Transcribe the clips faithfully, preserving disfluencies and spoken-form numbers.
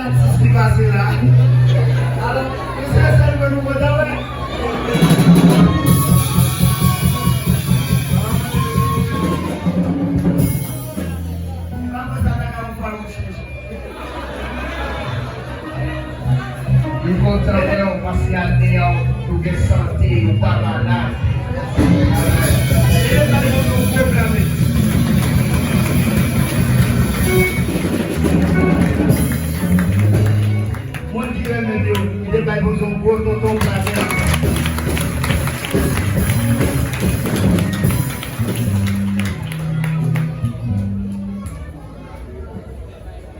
Atis ki pase la. Alò, mesye, sèl mwen nou kontan wè. Se pa mwen sa ta ka yon fwa nou chanje. Nou kontan wè w paske ane a w gen sante, ou pa malad. Moun ki renmen yo, li te bay pou yon gwo tonton bradè.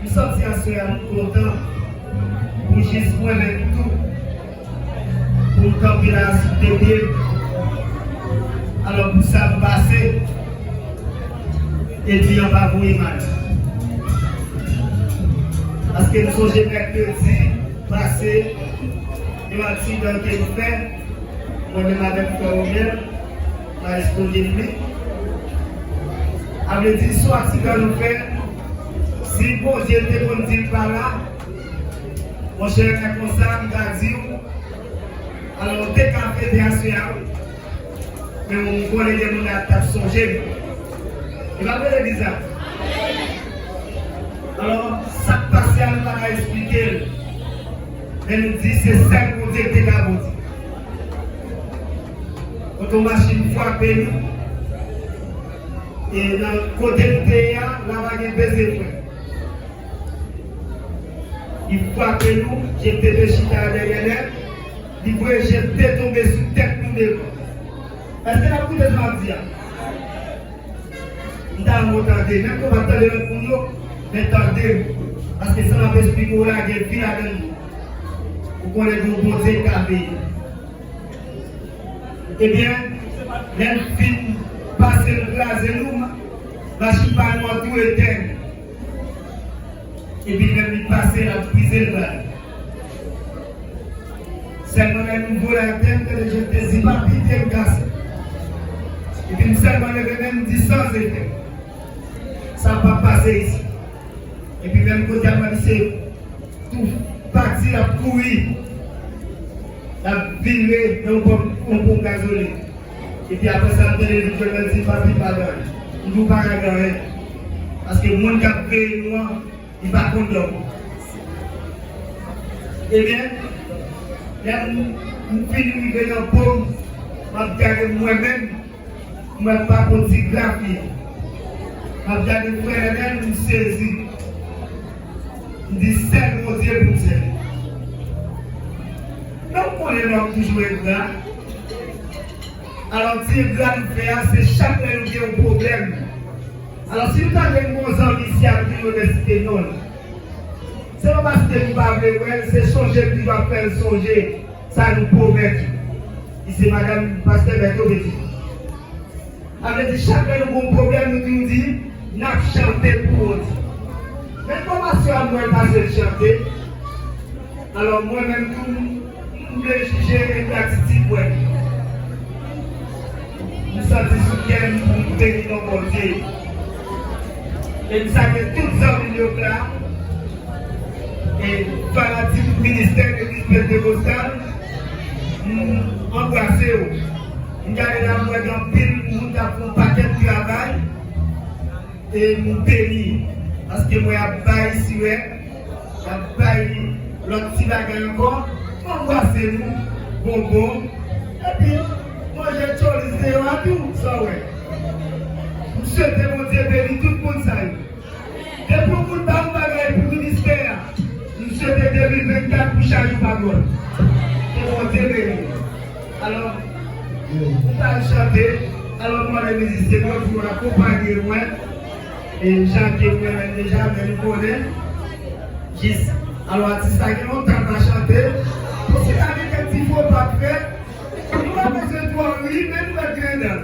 M santi aswè a m kontan pou jis mwen menm tou. Pou m kanpe la sou de pye m. Alò pou sa m pase, epi an pa voye mal. Paske m sonje mèkredi pase, yon aksidan ke m fè, mwen menm avèk frè Romel, maestro Guilmy. A vle di, sou aksidan nou fè, si Bondye te konn di l pa la, monchè, lè konsa, m ta di w, alò, w te ka fete aswè a, wi. Men m konnen gen moun la t ap sonje m. E pa vre, legliz la? Alò, sa k pase a, nou pa ka eksplike l. Men nou di, se sèl Bondye ki te ka Bondye. Oto machin frape nou. E nan kote n te ye a, la pa gen peze frè. Li frape nou, jete te chita dèyè nèt, li voye jete tonbe sou tèt nou devan. Èske n ap koute sa m ap di a? M ta renmen w tande, menm ke w pa t tande lòt moun yo, men tande m. Paske sa m ap eksplike w la gen vi ladan l. Ou konnen gen yon Bondye k ka veye. Ebyen, lè l fin pase l kraze nou, machin pa nou an tou etèn. Epi lè li pase, l ap brize l bay. Sèlman lè nou vole atè, m tande je te di, "Papi, te m kase." Epi m sèlman leve men m di, "Sans efè. Sa p ap pase isit." Epi menm kote a, m ap se tou pati, l ap kouri. L ap vire nan yon ponp, yon ponp gazolin. Epi apre sa, m tande li jwenn mwen di, "Papi, pa gen anyen." M di w pa ka gen anyen. Paske moun k ap veye nou an, li pa konn dòmi. Ebyen, lè m, m fin rive nan po m, m ap gade mwen menm, m wè papa w ti grafye. M ap gade frè Nènèl, m sezi. M di, "Sèl Bondye pou m sèvi." Men w konnen lòm toujou engra. Alò, ti engra nou fè a, se chak lè nou gen yon pwoblèm. Alò, si nou tande m gen yon zanmi isi a, nou toujou renmen site non l. Se pa paske nou pa vle wè l, se sonje m toujou ap fè l sonje sa nou pwomèt li. Li se madanm pastè Bèto Petit. Sa vle di, chak lè nou gen yon pwoblèm, nou toujou di, "N ap chante pou Bondye." Men kòman sè a mwen pase l chante. Alò, mwen menm tou, m vle jije engratitid mwen. M santi sou kè m pou m beni non Bondye. E m salye tout zanmi m yo k la. E fanatik ministè legliz Pentekostal, m anbrase w. M gade la, m wè gen anpil moun k ap fè yon pakèt travay. E m beni, paske mwen ap bay siwèt, ap bay lòt ti bagay ankò, m anbrase nou, bonbon, epi manje tcholiz deyò a tou, sa w wè. M swete Bondye beni tout moun sa yo. Depi yon moun ba m bagay pou ministè a, m swete de mil vennkat pou chaj ou pa dwòl. Ke Bondye beni w. Alò, m pral chante, alò m mande mizisyen yo pou yo akonpanye mwen. E jan ke m renmen l deja, men nou konnen. Jis, alò, atis la gen lontan l pa chante. Pou si ta gen kèk ti fo pa fè, nou pa bezwen twò ri, men nou mèt grenn dan.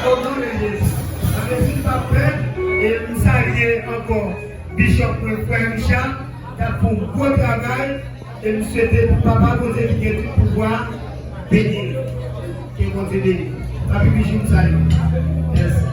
O non de Jezi. Sa vle di l pa pè, e m salye ankò Bishop mwen, frè Richard, k ap fè yon gwo travay. E m swete pou Papa Bondye ki gen tout pouvwa beni l. Ke Bondye beni l. Papi Bijou, m salye w. Mèsi.